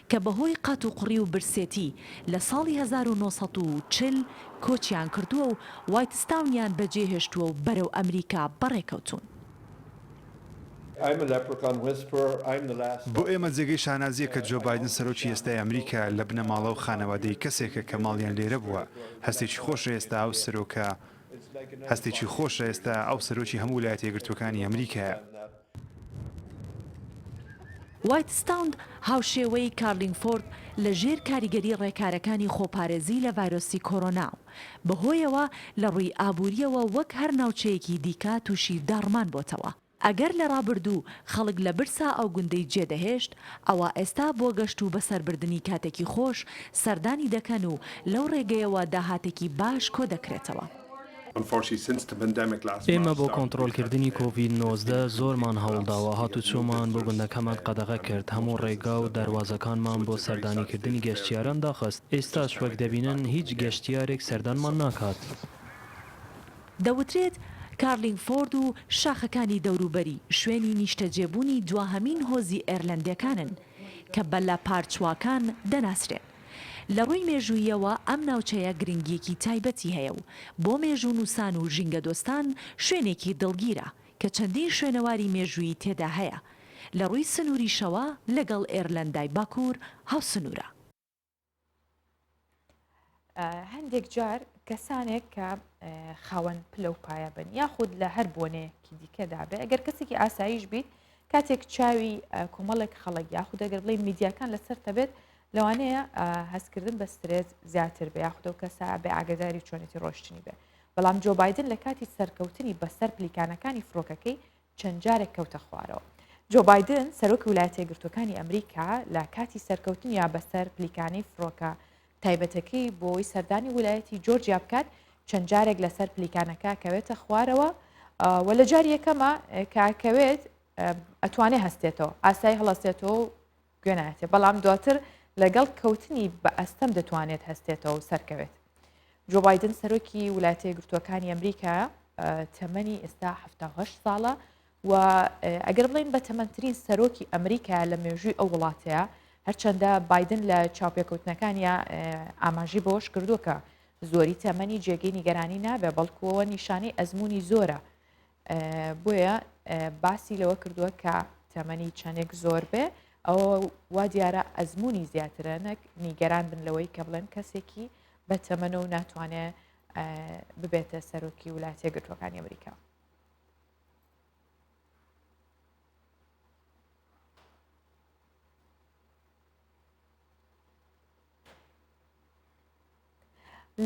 کە بەهۆی قاتوقڕی و برسێتی لە ساڵی 1940 کۆچیان کردووە و وایتستاونیان بەجێهێشتووە و بەرەو ئەمریکا بەڕێکەوتوون. بۆ ئێمە جێگەی شانازییە کە جۆ بایدن سەرۆکی ئێستای ئەمریکا لە بنەماڵە و خانەوادەی کەسێکە کە ماڵیان لێرە بووە. هەستێکی خۆشە ئێستا ئەو سەرۆکە هەستێکی خۆشە ئێستا ئەو سەرۆکی هەموو ولایەتە یەکگرتووەکانی ئەمریکایە. وایتستاوند هاوشێوەی کارلینگفۆرد لە ژێر کاریگەری ڕێکارەکانی خۆپارێزی لە ڤایرۆسی کۆرۆنا و بەهۆیەوە لە ڕووی ئابوورییەوە وەک هەر ناوچەیەکی دیکە تووشی داڕمان بۆتەوە. ئەگەر لە ڕابردوو خەڵک لە برسا ئەو گوندەی جێدەهێشت، ئەوا ئێستا بۆ گەشت و بەسەربردنی کاتێکی خۆش سەردانی دەکەن و لەو ڕێگەیەوە داهاتێکی باش کۆدەکرێتەوە. ئێمە بۆ کۆنتڕۆڵکردنی کۆڤید 19 زۆرمان هەوڵداوە، هاتوچۆمان بۆ گوندەکەمان قەدەغە کرد، هەموو ڕێگا و دەروازەکانمان بۆ سەردانیکردنی گەشتیاران داخست، ئێستاش وەک دەبینن هیچ گەشتیارێک سەردانمان ناکات. دەوترێت کارلینگفۆرد و شاخەکانی دەوروبەری شوێنی نیشتەجێبوونی دواهەمین هۆزی ئێرلەندییەکانن کە بە لاپارچواکان دەناسرێن. لە ڕووی مێژووییەوە ئەم ناوچەیە گرنگییەکی تایبەتی هەیە و بۆ مێژوونووسان و ژینگەدۆستان شوێنێکی دڵگیرە کە چەندین شوێنەواری مێژوویی تێدا هەیە. لە ڕووی سنووریشەوە لەگەڵ ئێرلەندای باکوور هاوسنوورە. هەندێک جار کەسانێک کە خاوەن پلە و پایە بن یاخود لە هەر بۆنەیەکی دیکەدا بێ ئەگەر کەسێکی ئاساییش بیت کاتێک چاوی کۆمەڵێک خەڵک یاخود ئەگەر بڵێ میدیاکان لەسەر تەبێت لەوانەیە هەستکردن بە سترێس زیاتر بێ یاخود ئەو کەسە بێ ئاگداری چۆنێتی ڕۆشتنی بێ بەڵام جۆ بایدن لە کاتی سەرکەوتنی بەسەر پلیکانەکانی فڕۆکەکەی چەند جارێک کەوتە خوارەوە. جۆ بایدن، سەرۆکی ولایەتە یەکگرتووەکانی ئەمریکا لە کاتی سەرکەوتنیا بەسەر پلیکانەی فڕۆکە تایبەتەکەی بۆی سەردانی ولایەتی جۆرجیا بکات، چەند جارێک لەسەر پلیکانەکە کەوێتە خوارەوە و لە جاری یەکەمە کە کەوێت ئەتوانێ هەستێتەوە، ئاسایی هەڵەسێتەوە و گوێ نایەتێ، بەڵام دواتر لەگەڵ کەوتنی بە ئەستەم دەتوانێت هەستێتەوە و سەرکەوێت. جۆ بایدن سەرۆکی ولایەتە یەکگرتووەکانی ئەمریکا تەمەنی ئێستا 78 ساڵە و ئەگەر بڵێن بە تەمەنترین سەرۆکی ئەمریکا لە مێژووی ئەو وڵاتەیە هەرچەندە بایدن لە چاوپێکەوتنەکانیا ئاماژەی بەوەش کردووە کە زۆری تەمەنی جێگەی نیگەرانی نابێ بەڵکوەوە نیشانەی ئەزمموی زۆرە بۆیە باسی لەوە کردووە کە تەمەنی چەندێک زۆر بێ ئەوە وا دیارە ئەزمموی زیاترە نەک نیگەران بن لەوەی کە بڵێن کەسێکی بە تەمەنە و ناتوانێ ببێتە سەرۆکی ولاتە یەکگرتووەکانی ئەمریکا.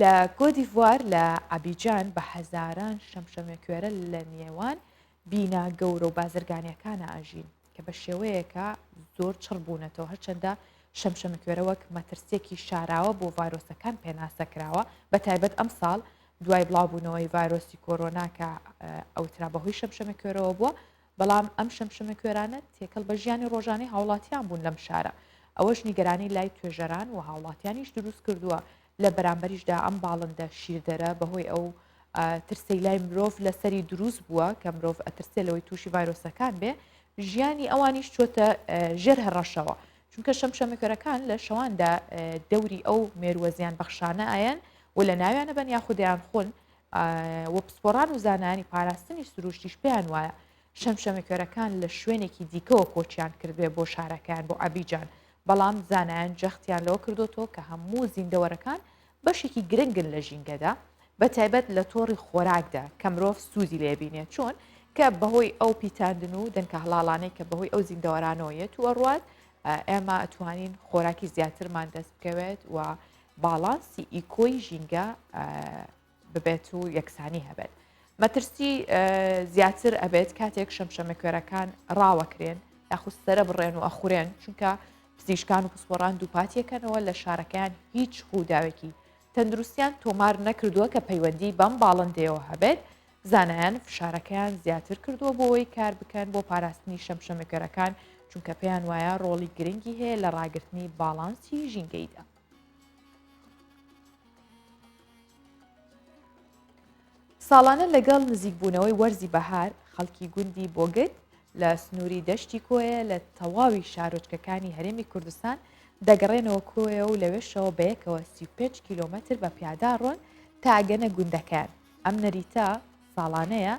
لە کۆدیڤوار لە ئەبیجان بە هەزاران شەمشەمەکوێرە لە نێوان بینا گەورە و بازرگانیەکانە ئەژین کە بە شێوەیەکە زۆر چڕ بوونەتەوە هەرچەندە شەمشەمەکوێرە وەک مەترسیەکی شاراوە بۆ ڤایرۆسەکان پێناسە کراوە بە تایبەت ئەمساڵ دوای بڵاوبوونەوەی ڤایرۆسی کۆرۆنا کە ئەوترا بەهۆی شەمشەمەکوێرەوە بووە بەڵام ئەم شەمشەمەکوێرانە تێکەڵ بە ژیانی ڕۆژانەی هاوڵاتیان بوون لەم شارە، ئەوەش نیگەرانی لای توێژەران و هاوڵاتیانیش دروست کردووە، لە بەرامبەریشدا ئەم باڵندە شیردەرە بەهۆی ئەو ترسەی لای مرۆڤ لەسەری دروست بووە کە مرۆڤ ئەترسێ لەوەی تووشی ڤایرۆسەکان بێ، ژیانی ئەوانیش چۆتە ژێر هەڕەشەوە، چونکە شەمشەمەکوێرەکان لە شەواندا دەوری ئەو مێرووە زیانبەخشانە ئەیەن و لە ناویانە بەن یاخود دەیانخۆن، و پسپۆڕان و زانایانی پاراستنی سروشتیش پێیان وایە شەمشەمەکوێرەکان لە شوێنێکی دیکەوە کۆچیان کردبێ بۆ شارەکەیان بۆ ئەبیجان، بەڵام زانایان جەختیان لەوە کردۆتەوە کە هەموو زیندەوەرەکان بەشێکی گرنگن لە ژینگەدا بە تایبەت لە تۆڕی خۆراکدا کە مرۆڤ سوودی لێ بینێت چۆن کە بەهۆی ئەو پیتاندن و دەنکە هەڵاڵانەی کە بەهۆی ئەو زیندەوەرانەوە یەت و ئەڕوات ئێمە ئەتوانین خۆراکی زیاترمان دەست بکەوێت و باڵانسی ئیکۆی ژینگە ببێت و یەکسانی هەبێت. مەترسی زیاتر ئەبێت کاتێک شەمشەمەکوێرەکان ڕاوەکرێن یاخود سەرە بڕێن و ئەخورێن چونکە پزیشکان و پسپۆڕان دووپاتیەکەنەوە لە شارەکەیان هیچ ڕووداوێکی تەندروستیان تۆمار نەکردووە کە پەیوەندی بەم باڵندەیەوە هەبێت زانایان فشارەکەیان زیاتر کردووە بۆ ئەوەی کار بکەن بۆ پاراستنی شەمشەمەکوێرەکان چونکە پێیان وایە ڕۆڵی گرنگی هەیە لە ڕاگرتنی باڵانسی ژینگەیدا. ساڵانە لەگەڵ نزیکبوونەوەی وەرزی بەهار، خەڵکی گوندی بۆگد لە سنووری دەشتی کۆیە لە تەواوی شارۆچکەکانی هەرێمی کوردستان دەگەڕێنەوە کۆیە و لەوێشەوە بەیەکەوە 35 کیلۆمەتر بە پیادا ڕۆن تا ئەگەنە گوندەکەیان. ئەم نەریتە ساڵانەیە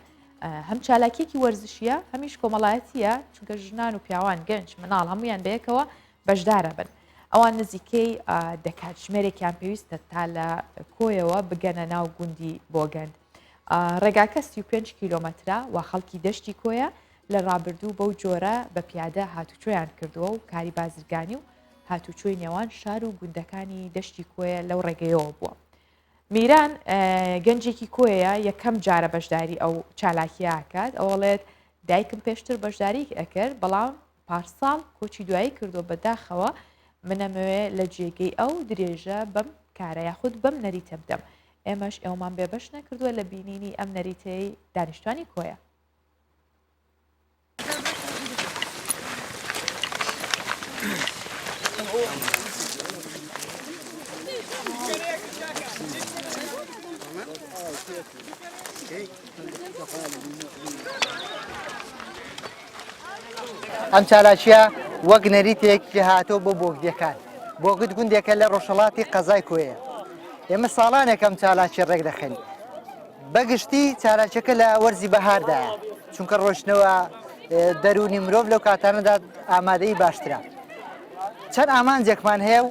هەم چالاکیەکی وەرزشیە هەمیش کۆمەڵایەتیە چونکە ژنان و پیاوان گەنج مناڵ هەمویان بەیەکەوە بەشدارەبن. ئەوان نزیکەی دە کاتژمێرێکیان پێویستە تا لە کۆیەوە بگەنە ناو گوندی بۆگەند. ڕێگاکە 35 کیلۆمەترە و خەڵکی دەشتی کۆیە. لە ڕابردوو بەو جۆرە بە پیادە هاتوچۆیان کردووە و کاری بازرگانی و هاتوچۆی نێوان شار و گوندەکانی دەشتی کۆیە لەو ڕێگەیەوە بووە. میران گەنجێکی کۆیە یەکەم جارە بەشداری ئەو چالاکیە ئەکات ئەوەڵێت دایکم پێشتر بەشداری ئەکرد بەڵام پارساڵ کۆچی دوایی کردووە بەداخەوە من ئەمەوێ لە جێگەی ئەو درێژە بەم کارە یاخود بەم نەریتە بدەم ئێمەش ئێوەمان بێبەش نەکردووە لە بینینی ئەم نەریتەی دانیشتوانی کۆیە. ئەم چالاکیە وەک نەریتێک لێهاتووە بۆ بۆگدیەکان. بۆگد گوندێکە لە ڕۆژهەڵاتی قەزای کۆیە. ئێمە ساڵانێک ئەم چالاکیە ڕێکدەخەین. بەگشتی چالاکیەکە لە وەرزی بەهاردایە، چونکە ڕۆیشتنەوە دەروونی مرۆڤ لەو کاتانەدا ئامادەیی باشترە. چەند ئامانجێکمان هەیە و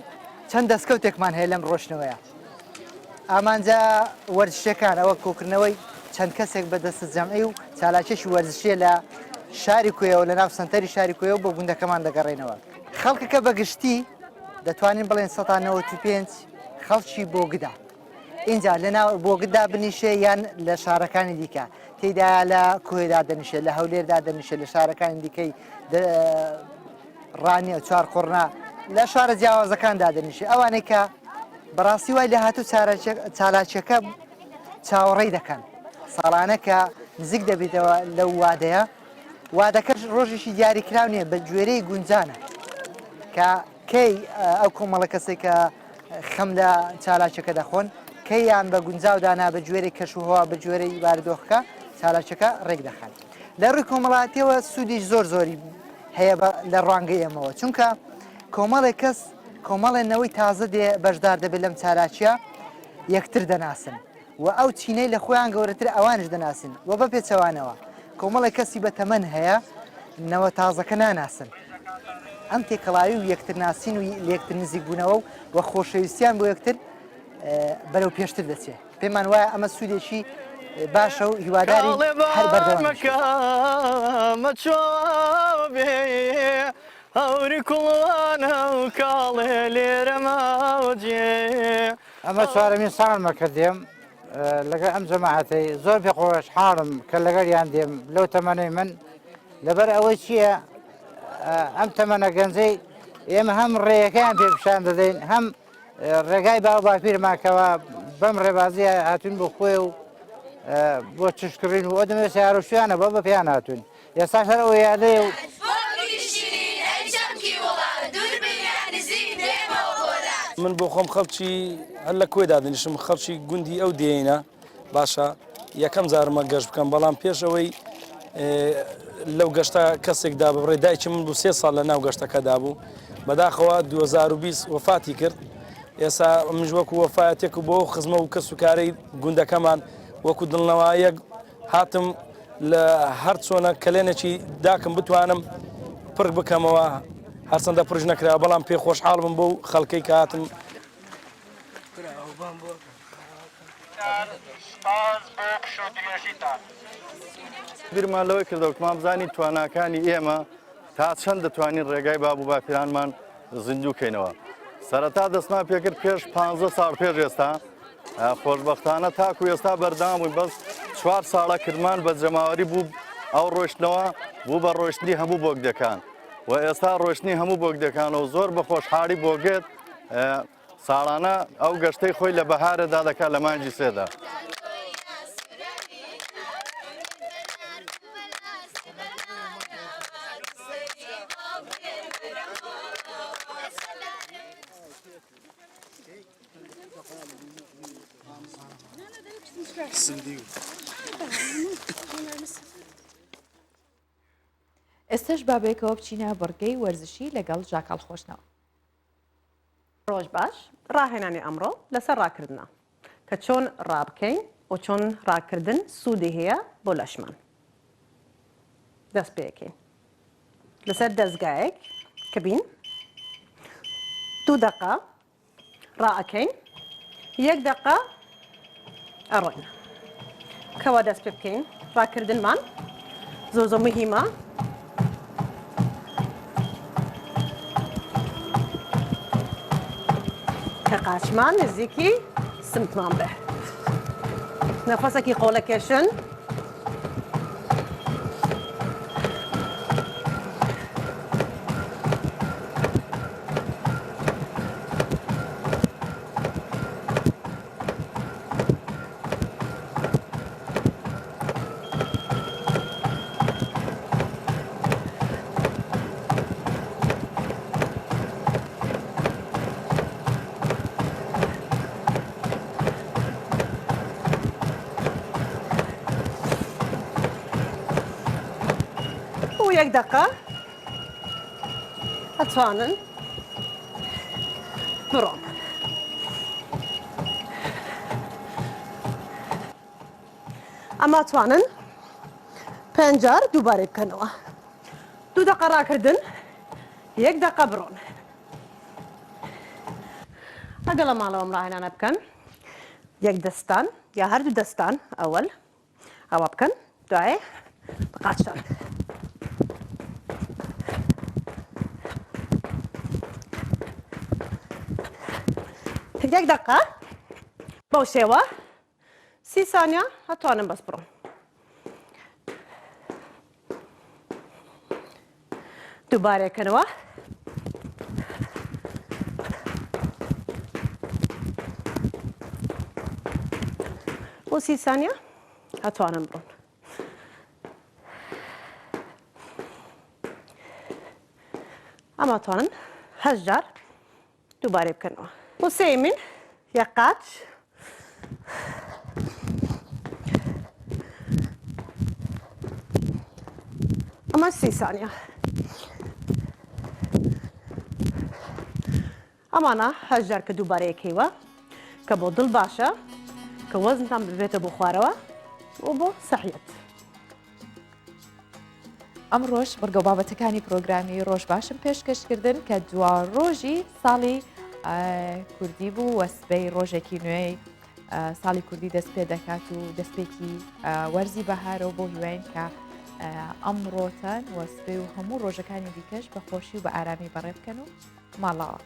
چەند دەستکەوتێکمان هەیە لەم ڕۆیشتنەوەیە. ئامانجە وەرزشیەکان ئەوە کۆکردنەوەی چەند کەسێک بە دەستە جەمعی و چالاکیەکی وەرزشیە لە شاری کۆیەوە لە ناو سەنتەری شاری کۆیەوە بۆ گوندەکەمان دەگەڕێنەوە. خەڵکەکە بە گشتی دەتوانین بڵێن 95% خەڵکی بۆگدە. ئینجا لە ناو بۆگددا بنیشێ یان لە شارەکانی دیکە تێیدا لە کۆیەدا دەنیشێ لە هەولێردا دەنیشێ لە شارەکانی دیکەی ڕانیە چوارقوڕنە لە شارە جیاوازەکان دادەنیشێ ئەوانەی کە بەڕاستی وای لێهاتوو چالاکیەکە چاوەڕێی دەکەن ساڵانە کە نزیک دەبیتەوە لەو وادەیە وادەکەش ڕۆژێکی دیاریکراو نییە بە گوێرەی گونجانە کە کەی ئەو کۆمەڵە کەسێک کە خەم لە چالاکیەکە دەخۆن کەیان بە گونجاو دانا بە گوێرەی کەشوهەوا بە گوێرەی بارودۆخەکە چالاکیەکە ڕێک دەخەن لە ڕووی کۆمەڵاتیەوە سوودی زۆر زۆری هەیە لە ڕوانگەی ئێمەوە چونکە کۆمەڵێک کەس کۆمەڵێ نەوەی تازە دێ بەشدار دەبێت لەم چالاکیە یەکتر دەناسن و ئەو چینەی لە خۆیان گەورەتر ئەوانش دەناسن و بە پێچەوانەوە کۆمەڵێک کەسی بە تەمەن هەیە نەوە تازەکە ناناسن ئەم تێکەڵاوی و یەکتر ناسین و لێکتر نزیک بوونەوە و خۆشەویستیان بۆ یەکتر بەرەو پێشتر دەچێت پێمان وایە ئەمە سوودێکی باشە و هیواداری هەر بەردەوام هەوری کوڵوانە و کاڵێ لێرە ماوەجێ. ئەمە چوارەمین ساڵمە کە دێم لەگەڵ ئەم جەماعەتەی زۆر پێ خۆشحاڵم کە لەگەڵیان دێم لەو تەمەنەی من لەبەر ئەوەی چییە ئەم تەمەنە گەنجەی ئێمە هەم ڕێیەکەیان پێ پیشان دەدەین هەم ڕێگای باو باپیرمان کەوا بەم ڕێبازیە هاتوون بۆ خۆی و بۆ چشکڕین و ئەو دەمێ سیارۆشیانە بۆ بە پێیان هاتوون ئێستاش هەر ئەو یادەیە و. من بۆ خۆم خەڵکی هەر لە کۆی دادەنیشم خەڵکی گوندی ئەو دێینە باشە یەکەم جارمە گەشت بکەم بەڵام پێش ئەوەی لەو گەشتە کەسێک داببڕێ دایکی من بوو سێ ساڵ لە ناو گەشتەکەدا بوو بەداخەوە 2020 وەفاتی کرد ئێسا منش وەکو وەفایەتێک و بۆ خزمە و کەس و کارەی گوندەکەمان وەکو دڵنەوایەک هاتم لە هەر چۆنە کەلێنێکی داکم بتوانم پڕ بکەمەوە هەرچەندە پڕش نەکرا بەڵام پێ خۆشحاڵ بم بۆ خەڵکەی کە هاتم بیرمان لەوەی کردەوە وتمان بزانین تواناکانی ئێمە تا چەند دەتوانین ڕێگای باب و باپیرانمان زیندوو کەینەوە. سەرەتا دەستمان پێکرد پێش پ ساڵ پێش ئێستا خۆشبەختانە تاکو ئێستا بەردەوام بووین بەس چوار ساڵە کردمان بە جەماوەری بوو ئەو ڕۆشتنەوە بوو بە ڕۆشتنی هەموو بۆگدەکان و ئێستا ڕۆشتنی هەموو بۆگدەکان و زۆر بە خۆشحاڵی بۆگت ساڵانە ئەو گەشتەی خۆی لە بەهارەدا دەکات لە مانگی سێدا. ئێستاش با بەیەکەوە بچینە بڕگەی وەرزشی لەگەڵ ژاکاڵ خۆشناو. ڕۆژ باش، ڕاهێنانی ئەمڕۆ لەسەر ڕاکردنە کە چۆن ڕابکەین و چۆن ڕاکردن سوودی هەیە بۆ لەشمان. دەست پێکەین لەسەر دەزگایەک کە بین دوو دەقە ڕائەکەین یەک دەقە ئەڕۆین کەوا دەست پێ بکەین ڕاکردنمان زۆر زۆر مهیمە. کە قاچمان نزیکی سمتمان بێ. نەفەسەکی قۆڵەکێشن. و یەک دەقە ئەتوانن بڕۆن. ئەمە توانن پێنج جار دووبارەی بکەنەوە دوو دەقە ڕاکردن یەک دەقە بڕۆن ئەگەڵ لە ماڵەوەم ڕاهێنانە بکەن یەک دەستان یا هەردوو دەستان ئەوەل ئەوە بکەن دوایێ قاچتان. یەک دەقە بەو شێوە سی سانیە ئەتوانم بەس بڕۆم. دووبارەکەنەوە. بۆ سی سانیە ئەتوانم بڕۆن. ئەمە توانن هەشت جار دووبارەی بکەنەوە. بۆ سێیەمین یەک قاچ. ئەمە سی سانیە. ئەمانە هەشت جار کە دووبارە یەکەیوە کە بۆ دڵ باشە کە وەزنتان ببێتە بۆ خوارەوە و بۆ سەحیەت. ئەمڕۆش بڕگە و بابەتەکانی پرۆگرامی ڕۆژ باشم پێشکەشکردن کە دوا ڕۆژی ساڵی کوردی بوو و سبەی ڕۆژێکی نوێی ساڵی کوردی دەست پێ دەکات و دەستپێکی وەرزی بەهارەوە بۆ هیواین کە ئەمڕۆتان و سبەی و هەموو ڕۆژەکانی دیکەش بە خۆشی و بە ئارامی بەڕێ بکەن و ماڵاوە.